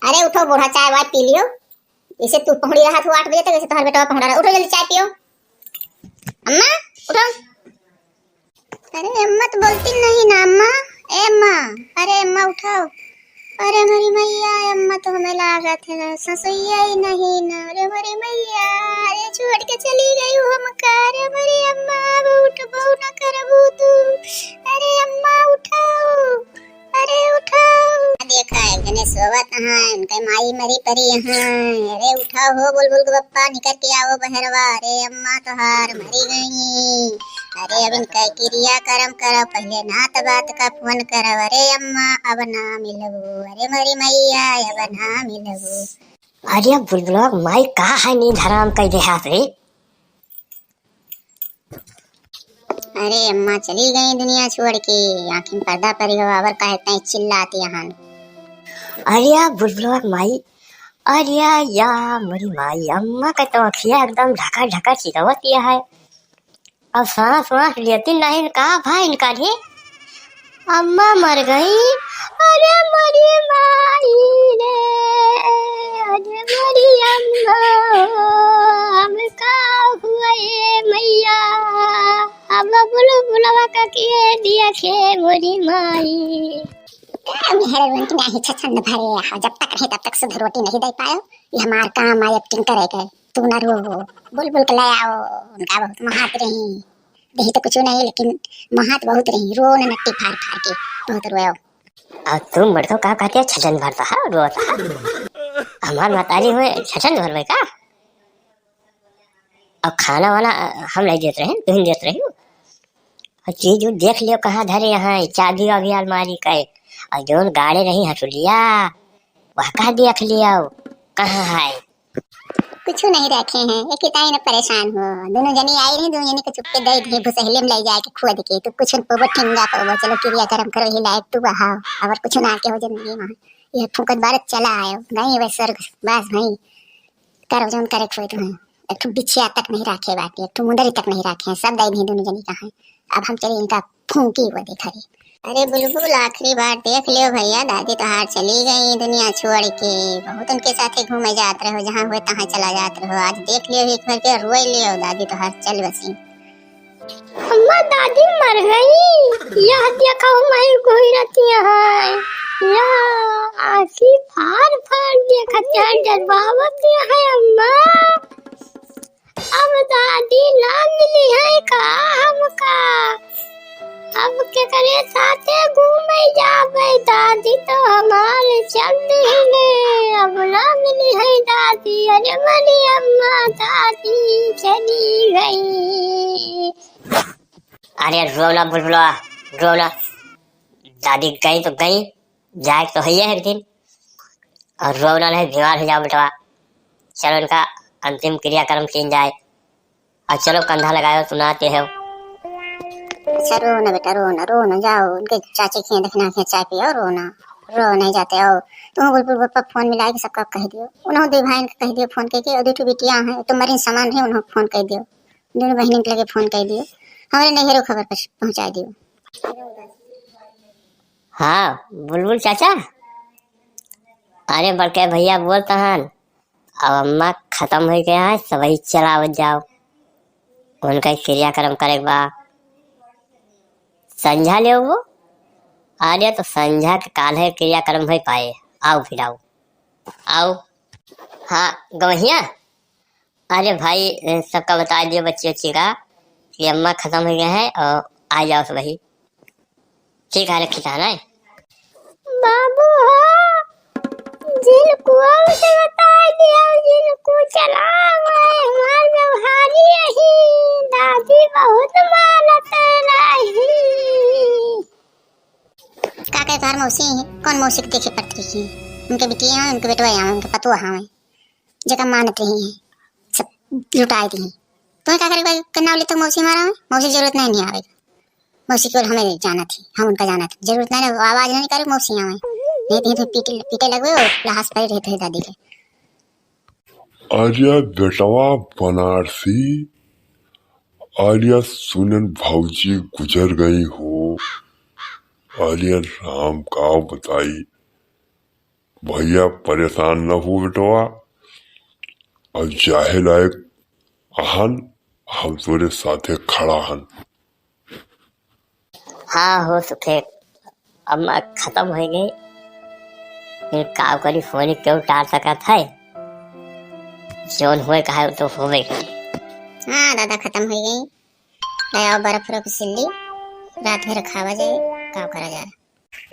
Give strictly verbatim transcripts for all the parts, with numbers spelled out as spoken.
अरे उठो बूढ़ा, चाय वाय पी लियो। इसे तू पहुड़ी रहत हो आठ बजे तक, इसे तोहर बेटवा पहुड़ा रहा। उठो जल्दी चाय पियो। अम्मा, उठो। अरे अम्मा तो बोलती नहीं ना अम्मा। ए अम्मा, अरे अम्मा उठाओ। अरे हमारी मैया, अम्मा तो हमें लागत है ससुइया ही नहीं ना। अरे हमारी मैया, अरे छोड़ के चली गई हो हमका। अरे हमारी अम्मा, अब उठबो ना करबू तू। अरे अम्मा उठाओ, अरे उठाओ। देखा एक जने सोवत हैं, उनके माई मरी परी हैं। अरे उठाओ हो बुलबुल के पप्पा, निकर के आओ बहरवा। अरे अम्मा तोहार मरी गई। अरे अब इनका किरिया करम करो, पहले नात बात का फोन करो। अरे अम्मा अब ना मिलबू, अरे मोरी मैया अब ना मिलबू। अरे बुलबुलवा के माई का है नींद हराम कइ देहात रे। अरे अम्मा चली गई दुनिया छोड़ के, आँखी में पर्दा परी हो, अबर काहे तैं चिल्लात यहाँ। अरे या बुलबुलवा के माई, अरे या, या मोरी माई, अम्मा का तो अँखिया एकदम ढका ढका चिरवत है। अब सांस वास लेती नहीं का भाई इनका रे। अम्मा मर गई। अरे मोरी माई रे, अरे मोरी अम्मा, अब का हुआ ये मैया, अब बुलबुलवा का के दिया खे मोरी माई। ए, मेहर उनकी नाही छछन भरे, हाँ, जब तक रहे तब तक शुद्ध रोटी नहीं दे पायो। ये हमार काम आय एक्टिंग करे के। तू ना रो, बुलबुल के ले आओ, उनका बहुत महात रही। देही तो कुछ नहीं, लेकिन महात बहुत रही, रो न नट्टी फाड़ फाड़ के, बहुत रोयो। और तुम बड़को का कहते हो, छछन भरता है, रोता है। हमार महतारी हुए छछन भरवे का? और खाना वाना हम नहीं देत रहे, तुम देत रही। और चीज उ देख लियो कहाँ धरे यहाँ, चाबी वाबी अलमारी का है। और जोन गाड़े रही हथुलिया, वह का देख लियो कहाँ है। कुछ नहीं रखे हैं, ये कितना ही ना परेशान हो। दोनों जनी आई रही, दोनों जनी को चुपके दे दिए, भुसहले में ले जाके खोद के, तो कुछ न पोबो ठिंगा पोबो, चलो किरिया करम करो, ही लायक तू बहाओ, और कुछ ना के हो जिंदगी में। ये फूकत बारत चला आयो, गई वै स्वर्ग, बस भाई, करो जोन करे खोए तुम्हें। एक ठो बिछिया तक नहीं राखे बाटे, एक ठो मुंदरी तक नहीं राखे, सब दे दिए दोनों जनी कहाँ। अब हम चले इनका फूंकी वो देखा रे। अरे बुलबुल, आखिरी बार देख लियो भैया, दादी तोहार चली गई दुनिया छोड़ के। बहुत उनके साथे घूमे जात रहो, जहाँ हुए तहाँ चला जात रहो। आज देख लियो एक भर के रोए लियो, दादी तोहार चल बसी। अम्मा, दादी मर गई। यह देखो, मैं घूरती है। यह आँखी फाड़ फाड़ देखत है, डरवावत है अम्मा। अब दादी ना मिली है का हमका? अब केकरे साथे घूमे जाबे? दादी तो हमारे चल दिहले, अब ना मिली है दादी। अरे मोरी अम्मा, दादी चली गई। अरे रो ना बुलबुलवा, रो ना। दादी गई तो गई, जाए तो है एक दिन। और रो ना, नहीं बीमार हो जाओ बेटवा। चलो इनका अंतिम क्रियाकर्म कीन जाए। और चलो कंधा लगाओ, सुनाते हो। अच्छा रो ना बेटा, रो ना, रो ना, जाओ उनके चाची के दखिना के चाय पियो, रो ना, रो नहीं जाते हो। तुम बुलबुल पर फोन मिला के सबका कह दियो, उन्होंने दो भाई इनका कह दियो फोन करके, और दो ठो बिटिया हैं तो मरीन सामान है, उन्होंने फोन कर दियो, दोनों बहन के लगे फोन कर दियो, हमारे नैहरों खबर पहुँचा दियो। हाँ बुलबुल चाचा, अरे बड़के भैया बोलता हन, अब अम्मा खतम होइ गया है, सबही चलावत जाओ, उनका क्रियाकर्म करे के बा। संझा ले वो, अरे तो संझा के काल्हे क्रियाकर्म होइ पाए, आओ फिर आओ, आओ। हाँ गवहिया, अरे भाई, ए, सबका बता दियो बच्ची बच्ची का कि अम्मा खतम होइ गए हैं और आ जाओ सबही। ठीक है, रखी जाना है। बाबू हो, जिनको से बता दिया, जिनको चला हुआ है, हमार व्यवहारी रही, दादी बहुत मानत रही। का कहे तोहार मौसी है? कौन मौसी के देखे पड़त रही? उनके बिटिया हैं, उनके बेटवा हैं, उनके पतोह हैं। जेका मानत रही हैं, सब लुटाए दी। तुम्हें का करे भाई, के नाव लेते मौसी मारा है? मौसी जरूरत नहीं, नहीं आवे। मौसी केवल हमें जानत ही, हम उनका जानत ही। जरूरत नहीं, नहीं, आवाज नहीं करे, मौसी आवे। नहीं तो, तो पीटे, पीटे लगवे और लहास पड़े रहते हैं दादी के। अरे बेटवा बनारसी, अरे सुनन भौजी गुजर गई हो। अरे राम का बताई, भइया परेशान न हो बेटवा, अब जाहे लायक अहन, हम तोरे साथे खड़ा हन। हाँ हो सुखे, अब मैं खतम होइ गई, फिर का करी, होनी केहू टाल सकत है, जौन होए का है, वो तो होबे करी। हाँ दादा, खतम होइ गई, ले आओ बर्फ उर्फ सिल्ली, रात भर खावा जाए, का करा जाए।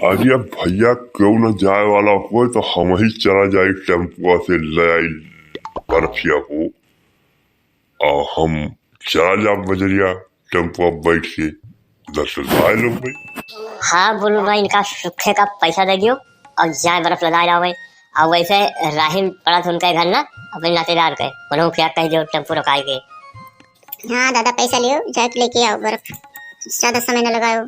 अरे भइया, केहू न जाए वाला होए तो हमही चला जाई टेम्पुआ से, ले आई बर्फिया को, और हम चला जाब बजरिया टेम्पुआ बैठ के, दस रुपया लोग भाई। हाँ बोलू भाई, इनका सुखे का पैसा दे दियो और जाए बर्फ लदाए लावे। और वैसे राहिम पड़ा था उनके घर ना, अपने नातेदार के, उन्होंने क्या कह दियो टेम्पो रुकाए के। हाँ दादा, पैसा लियो, जाके लेके आओ बर्फ, ज्यादा समय न लगाओ।